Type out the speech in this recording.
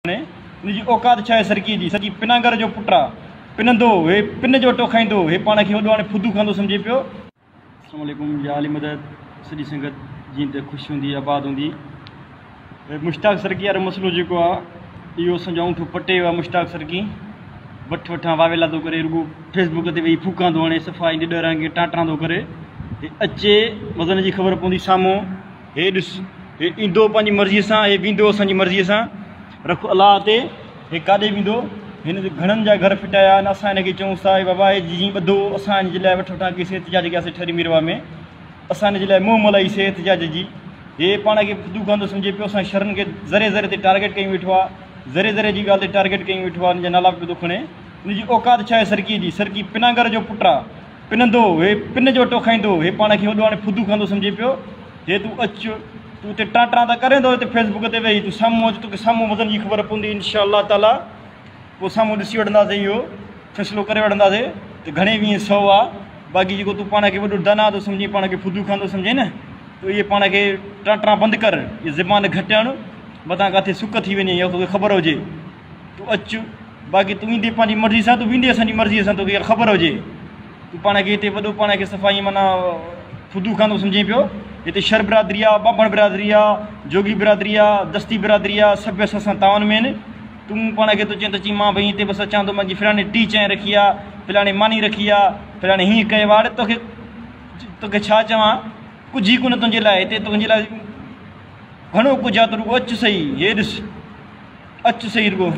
کڻي، ان جي اوقات ڇا آهي سرڪيء جي؟ سرڪي پنانگر جو پٽ آ، پنندو، هي پن جو اٽو کائيندو، هي پاڻ کي وڏو هاڻي ڦدو کاندو سمجهي پيو. اسلام عليڪم يا علي مدد سڄي سنگت جيئن ته خوش هوندي آباد هوندي. هي مشتاق سرڪي وارو مسئلو جيڪو آ اهو اسان جو آڱوٺو پٽي ويو آ مشتاق سرڪي وٺ وٺان واويلا ٿو ڪري رڳو فيس بڪ تي ويهي ڦوڪان ٿو هڻي صفا ائين ڏڏر وانگي ٽان ٽان ٿو ڪري هي اچي وزن جي خبر پوندي سامهون. هي ڏس، هي ايندو پنهنجي مرضيء سان، هي ويندو اسان جي مرضيء سان. رک الله تي، هي ڪاڏي ويندو؟ هن گهڻن جا گهر ڦٽايا آهن، اسان هن کي چئونس ٿا، اي بابا، هي جيئن ٻڌو، اسان هن جي لاء وٺ وٺان ڪئي سي احتجاج ڪياسين ٺري ميرواهه ۾، اسان هن جي لاء منهن ملائي سي احتجاج جي. هي پاڻ کي ڦدو کاندو سمجهي پيو، اسان شرن کي ذري ذري تي ٽارگيٽ ڪيون ويٺو آهي، ذري ذري جي ڳالهه تي ٽارگيٽ ڪيون ويٺو آهي، هن جا نالا به پيو ٿو کڻي. هن جي اوقات ڇا آهي سرڪيء جي؟ سرڪي پنانگر جو پٽ آهي، پنندو، هي پن جو اٽو کائيندو، هي پاڻ کي وڏو هاڻي ڦدو کاندو سمجهي پيو. هي تون اچ، تون اتي ٽان ٽان ته ڪرين ٿو هتي فيس بڪ تي ويهي، تون سامهون اچ، توکي سامهون وزن جي خبر پوندي انشاء الله تعاليٰ. پوء سامهون ڏسي وٺنداسين اهو فيصلو ڪري وٺنداسين ته گهڻي ويهين سئو آ، باقي جيڪو تون پاڻ کي وڏو داناء ٿو سمجهين، پاڻ کي ڦدو کاندو سمجهين نه، ته اهي پاڻ کي ٽان ٽان بند ڪر، اهي زبان گهٽ هڻ، متان ڪاٿي سڪ ٿي وڃي اها توکي خبر هجي. تون اچ، باقي تون ايندين پنهنجي مرضي سان، تون ويندين اسان جي مرضيء سان، توکي اها خبر هجي. تون پاڻ کي هتي وڏو پاڻ کي صفا ائين معنيٰ ڦدو کاندو سمجهين پيو. هتي شر برادري آ، ٻانڀڻ برادري آ، جوڳي برادري آ، دستي برادري آ، سڀ اسان سان تعاون ۾ آهن. تون پاڻ کي ٿو چئين ته چئين مان ڀئي هتي بس اچان ٿو، مان جي فلاڻي ٽي چانهه رکي آ، فلاڻي ماني رکي آ، فلاڻي هيئن ڪيو آ، اڙي توکي توکي ڇا چوان، ڪجهه ئي ڪونه تنهنجي لاء هتي تنهنجي لاء گهڻو ڪجهه آ، تون رڳو اچ سهي، هي ڏس. اچ سهي رڳو.